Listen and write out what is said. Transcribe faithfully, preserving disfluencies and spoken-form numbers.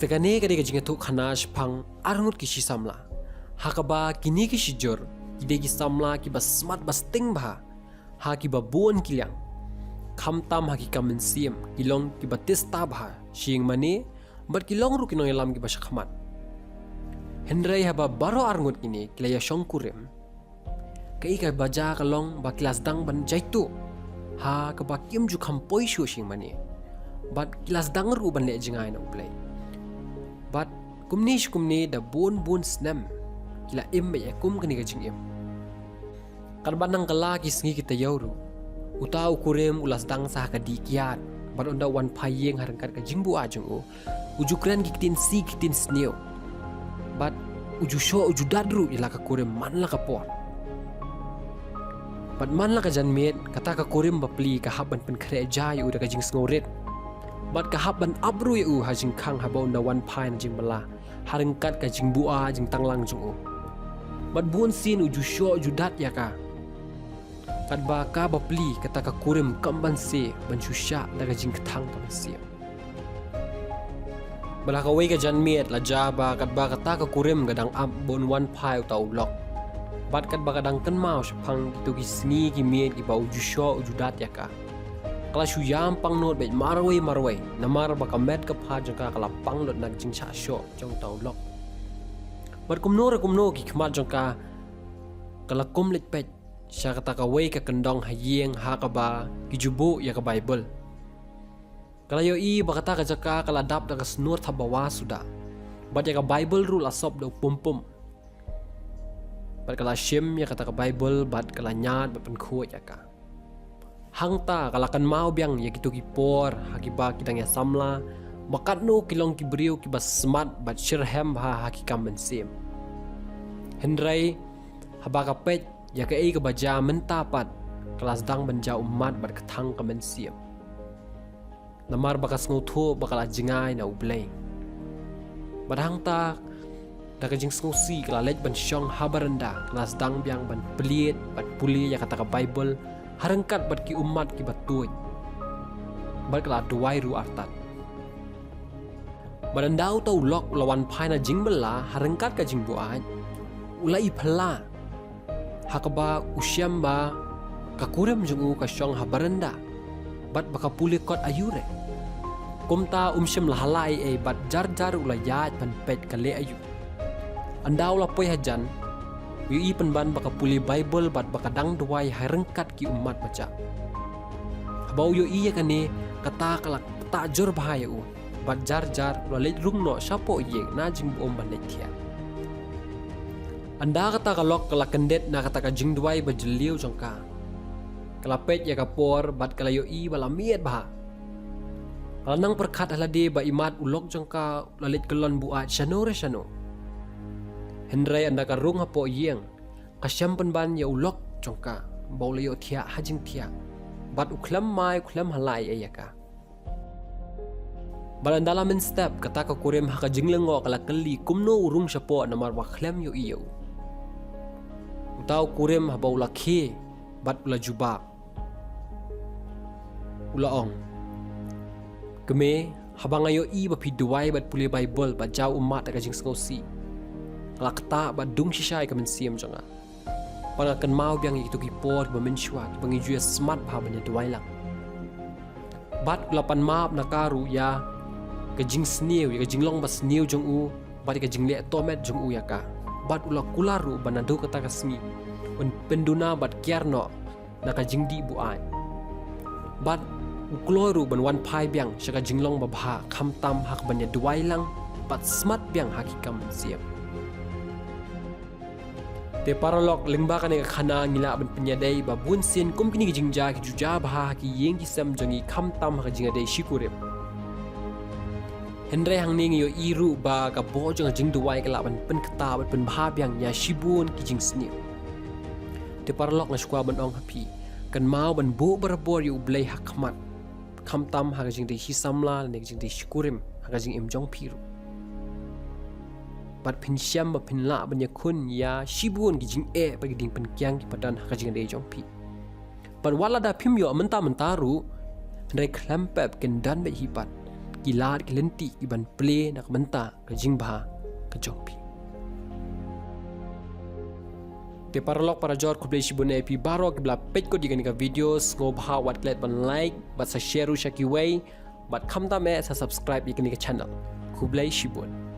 Te kane ka dei ka jingïathuhkhana shaphang arngut ki shi samla, ha kaba kine ki shijur ki dei ki samla kiba smat ba sting bha ha kiba bun ki liang, khamtam ha ki kam mynsiem ki long kiba tista bha sha ïing mane, bad ki long ruh ki nongïalam kiba shakhmat. Hynrei haba baroh arngut kine ki la ïashong kurim, kaei kaba jia ka long ba ki la sdang ban jaituh ha kaba kim ju kham poi shuh sha ïing mane, bad ki la sdang ruh ban leh jngai na U Blei. Bad kumne shi kumne da bun bun snem ki la im bad ïa kum kane ka jingim. Katba nang kylla ki sngi ki taïew ruh, uta u kurim u la sdang sa ha ka dih kiad, bad ynda u wan phai ïing ha ryngkat ka jingbuaid jong u, u ju kren ki ktien sih ki ktien sniew, bad u ju shoh u ju dat ruh ïa la ka kurim man la ka por. Bad man la ka janmiet, kata ka kurim bapli ka hap ban pynkhreh ja ïa u da ka jingsngewrit, bad ka hap ban ap ruh ïa u ha jingkhang haba ynda wan phai na jingbylla ha ryngkat ka jingbuaid jingtanglang jong u. Bad bun sien u ju shoh u ju dat ïa ka, katba ka bapli kata ka kurim kam ban seh ban shu shah da ka jingkthang ka mynsiem. Bad ha kawei ka janmiet la jia ba katba kata ka kurim ka dang ap, bun wan phai uta u lok. Bad katba ka dang kynmaw shaphang kito ki sngi ki miet kiba u ju shoh u ju dat ïa ka, ka la shu ïam pangnud bad marwei marwei, namar ba ka met ka phad jong ka ka la pang lut na ka jingshah shoh jong uta u lok. Bad kumno re kumno ki khmat jong ka ka la kum leit peit sha kata kawei ka kyndong ha ïing ha kaba ki ju buh ïa ka Baibl. Ka la ïohi ba kata ka jaka ka la dap da ka snor thapbawa suda, bad ïa ka Baibl ruh la sop da u pumpum. Bad ka la shim ïa kata ka Baibl bad ka la ñiad bad pynkhuid ïa ka. Hangta ka la kynmaw biang ïa kito ki por ha kiba ki dang ïasamla, ba katno ki long ki briew kiba smat bad shitrhem bha ha ki kam mynsiem. Hynrei haba ka peit ïa kaei kaba jia mynta pat, ka la sdang ban jaw ummat bad kthang ka mynsiem, namar ba ka sngewthuh ba ka la jngai na U Blei. Bad hangta da ka jingsngewsih ka la leit ban shong ha baranda, ka la sdang biang ban plied bad pule ïa kata ka Baibl ha ryngkat bad ki ummat kiba tuid. Bad ka la duwai ruh artat. Bad ynda uta u lok u la wan phai na jingbylla ha ryngkat ka jingbuaid, u la ïaphylla ha kaba u shem ba ka kurim jong u ka shong ha baranda, bad ba ka pule kot aïu re. Kumta um shym la hala ei ei bad jar jar u la ïaid ban peit ka leh aïu. Ynda u la poi hajan, u ïohi pynban ba ka pule Baibl bad ba ka dang duwai ha ryngkat ki ummat ba jah. Haba u ïohi ïa kane, kata ka la ktah jur bha ïa u, bad jar jar u la leit rung noh shapoh ïing na jingbaum ban leit thiah. Ynda kata ka lok ka la kyndit na kata ka jingduwai ba jylliew jong ka, ka la peit ïa ka por bad ka la ïohi ba la miet bha. Ka la nang pyrkhat ha lade ba imat u lok jong ka u la leit kyllon buaid shano re shano. Hynrei ynda ka rung hapoh ïing, ka shem pynban ïa u lok jong ka ba u la ïoh thiah ha jingthiah, bad u khlem mai u khlem hala ei ei ïa ka. Bad ynda la mynstep, kata ka kurim ha ka jinglyngngoh ka la kylli kumno u rung shapoh namar ba khlem ïohi ïa u. Uta u kurim haba u la khie bad u la jubab, u la ong, "Kmie, haba nga ïohi ba phi duwai bad pule Baibl bad jaw ummat da ka jingsngewsih, nga la ktah bad dung shisha ïa ka mynsiem jong nga. Bad nga kynmaw biang ïa kito ki por kiba mynshuwa kiba ngi ju ïa smat bha ban ïa duwai lang." Bad u la pan map na ka ruh ïa ka jingsniew, ïa ka jinglong ba sniew jong u, bad ïa ka jingleh tohmet jong u ïa ka. Bad u la kular ruh ba naduh kata ka sngi un pynduna bad kiar noh na ka jingdih buaid. Bad u kloi ruh ban wan phai biang sha ka jinglong babha, khamtam ha kaban ïa duwai lang bad smat biang ha ki kam mynsiem. Te paralok, lyngba kane ka khana ngi lah ban pynïadei ba bun sien kum kine ki jingjia ki ju jia bha ha ki ïing ki sem jong ngi, khamtam ha ka jingïadei shi kurim. Hynrei hangne ngi ïohi ruh ba ka bor jong ka jingduwai ka lah ban pynkhiah bad pynbha biang ïa shibun ki jingsniew. Te paralok, nga sngewkwah ban ong ha phi, kynmaw ban buh barabor ïa U Blei ha khmat, khamtam ha ka jingïadei shi samla lane ka jingïadei shi kurim ha ka jingim jong phi ruh. Bad phin shem ba phin lah ban ïakhun ïa shibun ki jingeh bad ki jingpynkiang kiba don ha ka jingïadei jong phi. Bad wat lada phim ïoh mynta mynta ruh, hynrei khlem pep kin don beit hi pat. ki lad ki lynti ki ban plie na ka bynta ka jingbha ka jong phi. Te paralok parajor, khublei shibun ïa phi baroh kiba la peit kut ïa kane ka video. Sngewbha wat klet ban like bad sa share ruh sha kiwei, bad khamtam eh sa subscribe ïa kane ka channel. Khublei shibun.